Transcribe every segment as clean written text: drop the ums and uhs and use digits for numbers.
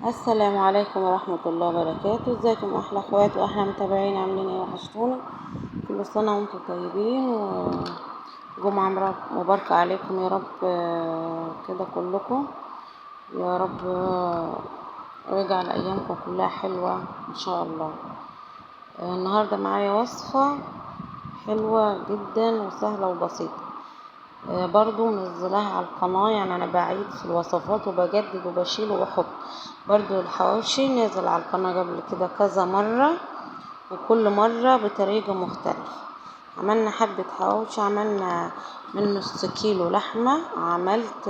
السلام عليكم ورحمة الله وبركاته. ازيكم احلى اخوات واحلى متابعين؟ عاملين ايه؟ وحشتونا. كل سنة وانتم طيبين وجمعة مباركة عليكم يا رب كده كلكم يا رب، ويجعل ايامكم كلها حلوة ان شاء الله. النهاردة معايا وصفة حلوة جدا وسهلة وبسيطة، برضو منزلاها على القناة، يعني انا بعيد في الوصفات وبجدد وبشيل وبحط. برضو الحواوشي نازل على القناة قبل كده كذا مرة، وكل مرة بطريقة مختلفة. عملنا حبة حواوشي، عملنا من نص كيلو لحمة، عملت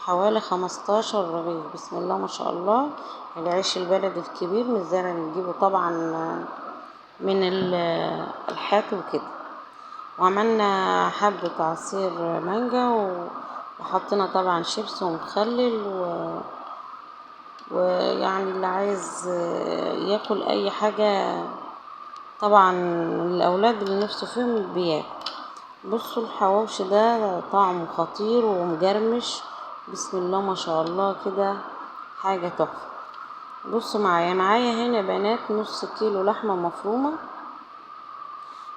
حوالي 15 رغيف، بسم الله ما شاء الله. العيش البلدي الكبير مش زي اللي بنجيبه طبعا من الحاتي وكده. وعملنا حبة عصير مانجا وحطينا طبعا شيبس ومخلل ويعني اللي عايز ياكل اي حاجة طبعا الاولاد اللي نفسه فيهم بياكل. بصوا الحواوشي ده طعمه خطير ومجرمش، بسم الله ما شاء الله، كده حاجة تحفة. بصوا معايا هنا بنات نص كيلو لحمة مفرومة،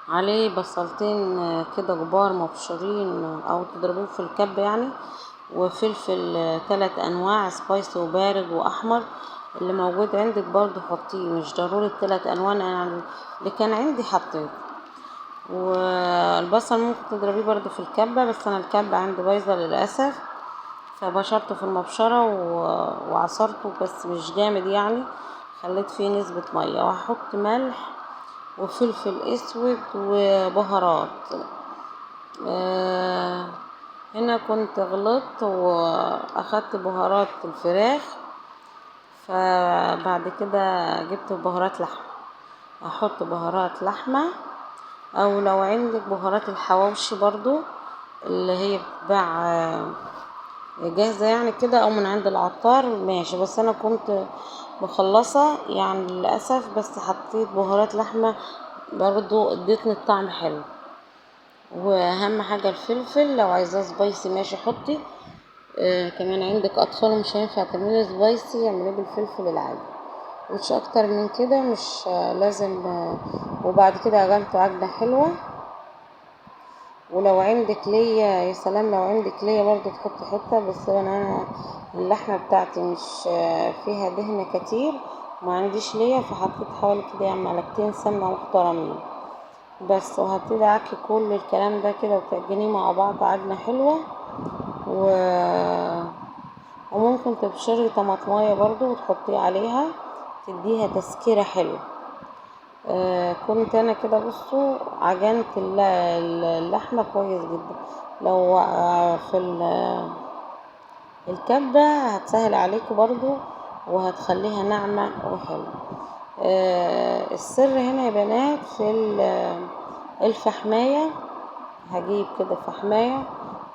عليه بصلتين كده كبار مبشورين او تضربوه في الكب يعني، وفلفل 3 انواع سبايسي وبارد واحمر، اللي موجود عندك برضو حطيه، مش ضروري ال3 انواع، انا اللي كان عندي حطيته. والبصل ممكن تضربيه برضو في الكبة، بس انا الكبة عندي بايظة للأسف، فبشرته في المبشرة وعصرته بس مش جامد يعني، خليت فيه نسبة مية. وهحط ملح وفلفل اسود وبهارات. هنا كنت غلطت واخدت بهارات الفراخ، فبعد كده جبت بهارات لحمة. هحط بهارات لحمة، او لو عندك بهارات الحواوشي برضو اللي هي بتتباع جاهزة يعني كده، او من عند العطار ماشي، بس انا كنت مخلصة يعني للأسف، بس حطيت بهارات لحمة برضو ادتني الطعم حلو. واهم حاجة الفلفل، لو عايزاه spicy ماشي حطي. كمان عندك اطفال مش هينفع تعملي spicy، اعمليه بالفلفل العادي، مش اكتر من كده، مش لازم. وبعد كده عجنته عجنة حلوة. ولو عندك ليا يا سلام، لو عندك ليا برضو تحطي حتة، بس انا اللحمة بتاعتي مش فيها دهنة كتير، ما عنديش ليا، فحطيت حوالي كده يعني معلقتين سمنة محترمين بس. وهبتدي اعك كل الكلام ده كده وتعجنيه مع بعض عجنة حلوة. وممكن تبشري طماطماية برضو وتحطيه عليها، تديها تسكيرة حلوة. كنت انا كده بصوا عجنت اللحمة كويس جدا. لو في الكبة هتسهل عليكم برضو وهتخليها ناعمة وحلوة. السر هنا يا بنات في الفحماية. هجيب كده فحماية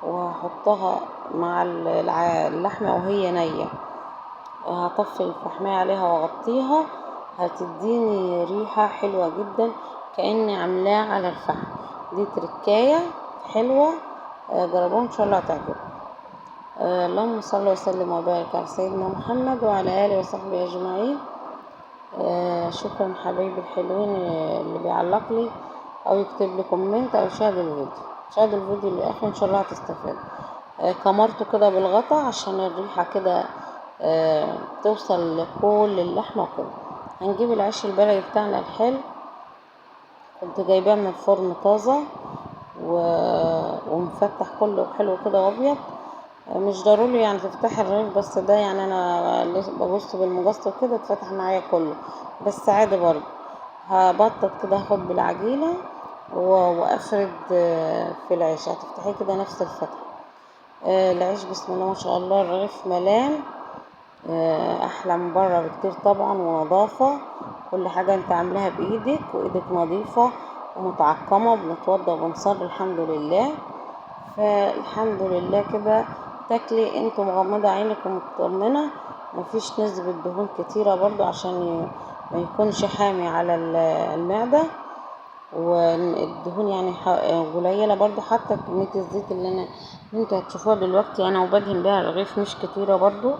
وهحطها مع اللحمة وهي نية، هطفي الفحماية عليها واغطيها، هتديني ريحة حلوة جدا كأني عاملاها على الفحم. دي تركاية حلوة، جربوها ان شاء الله هتعجبكم. اللهم صل وسلم وبارك على سيدنا محمد وعلى آله وصحبه أجمعين. شكرا حبايبي الحلوين اللي بيعلق لي أو يكتب لي comment أو يشاهد الفيديو. شاهد الفيديو للآخر إن شاء الله هتستفاد. كمرته كده بالغطا عشان الريحة كده، توصل لكل اللحمة وكده. هنجيب العيش البلدي بتاعنا الحلو، كنت جايباه من الفرن طازة ومفتح كله حلو كده وابيض. مش ضروري يعني تفتحي الرغيف، بس ده يعني انا ببص بالمجص وكده اتفتح معايا كله، بس عادي برضه. هبطط كده، هاخد بالعجينة وافرد في العيش. هتفتحيه كده نفس الفتحة. العيش بسم الله ما شاء الله الرغيف ملان، احلى من بره بكتير طبعا، ونظافة، كل حاجة انت عاملاها بايدك، وايدك نظيفة ومتعقمة، بنتوضى وبنصلي الحمد لله. فالحمد لله كده تاكلي انت مغمضة عينك ومطمنة، مفيش نسبة دهون كتيرة برضو عشان ما يكونش حامي على المعدة، والدهون قليلة برضو. حتى كمية الزيت اللي انتوا هتشوفوها دلوقتي انا وبدهن بيها الرغيف مش كتيرة برضو.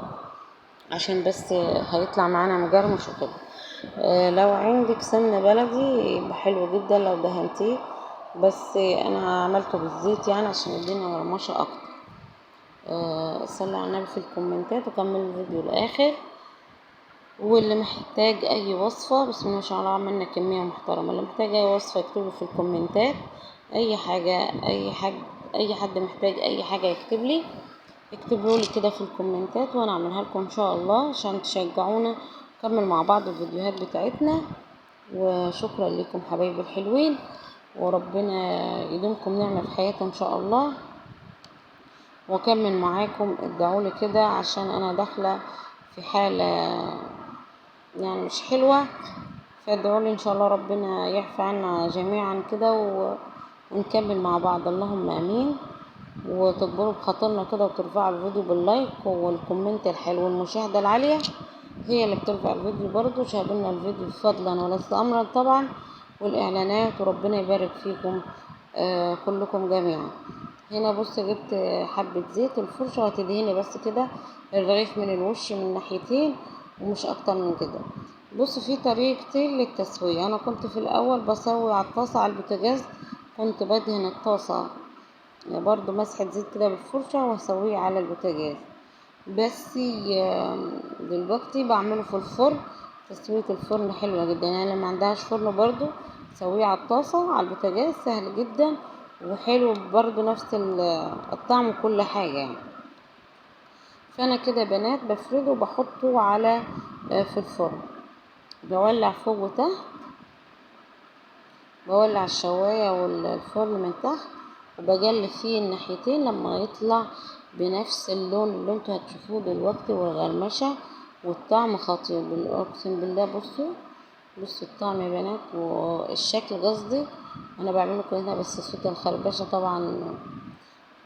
عشان بس هيطلع معانا مجرمش وكده. لو عندك سمنة بلدي يبقى حلو جدا لو دهنتيه، بس انا عملته بالزيت يعني عشان يدينا قرمشة اكتر. صلوا على النبي في الكومنتات وكملوا الفيديو للاخر. واللي محتاج اي وصفة، بسم الله ما شاء الله عملنا كمية محترمة، اللي محتاج اي وصفة يكتبه في الكومنتات، اي حاجة، اي حد محتاج اي حاجة يكتب لي، اكتبوا لي كده في الكومنتات وانا اعملها لكم ان شاء الله، عشان تشجعونا نكمل مع بعض الفيديوهات بتاعتنا. وشكرا لكم حبايبي الحلوين، وربنا يديمكم نعمة في حياتي ان شاء الله، واكمل معاكم. ادعوا لي كده عشان انا داخلة في حالة يعني مش حلوة، فادعوا لي ان شاء الله ربنا يعفي عنا جميعا كده ونكمل مع بعض، اللهم امين. وتكبروا بخاطرنا كده وترفعوا الفيديو بال like وال comment الحلو والمشاهدة العالية هي اللي بترفع الفيديو. برضو شاهدوا الفيديو فضلا وليس امرا طبعا، والاعلانات، وربنا يبارك فيكم كلكم جميعا. هنا بص جبت حبة زيت الفرشة وهتدهني بس كده الرغيف من الوش من ناحيتين ومش اكتر من كده. بص في طريقتين للتسوية، انا كنت في الاول بسوي على الطاسة على البوتاجاز، كنت بدهن الطاسة برضو مسحة زيت كده بالفرشة واسويه على البوتاجاز، بس دلوقتي بعمله في الفرن. تسوية الفرن حلوة جدا، يعني اللي ما عندهاش فرن برضو سويه على الطاسة على البوتاجاز، سهل جدا وحلو برضو نفس الطعم وكل حاجة يعني. فانا كده بنات بفرده وبحطه على في الفرن، بولع فوق وتحت، بولع الشواية والفرن من تحت، وبجلي فيه الناحيتين لما يطلع بنفس اللون اللي انتوا هتشوفوه دلوقتي، والغرمشة والطعم خطير اقسم بالله. بصوا الطعم يا بنات والشكل، قصدي انا بعمله كده بس صوت الخربشة طبعا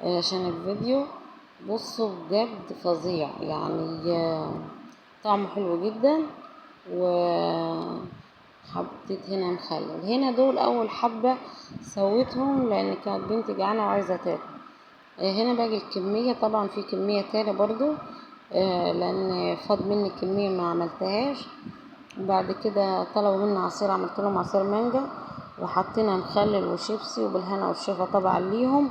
عشان الفيديو. بصوا بجد فظيع يعني، طعمه حلو جدا. وحطيت هنا مخلل، هنا دول اول حبة سويتهم لان كانت بنتي جعانة وعايزة تاكل. هنا باجي الكمية، طبعا في كمية تاني برضو لان فاض مني كمية ما عملتهاش. وبعد كده طلبوا مني عصير، عملت لهم عصير مانجا، وحطينا مخلل وشيبسي، وبالهنا والشفا طبعا ليهم،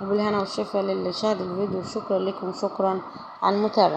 وبالهنا والشفا للي شاهد الفيديو. شكرا لكم، شكرا على المتابعة.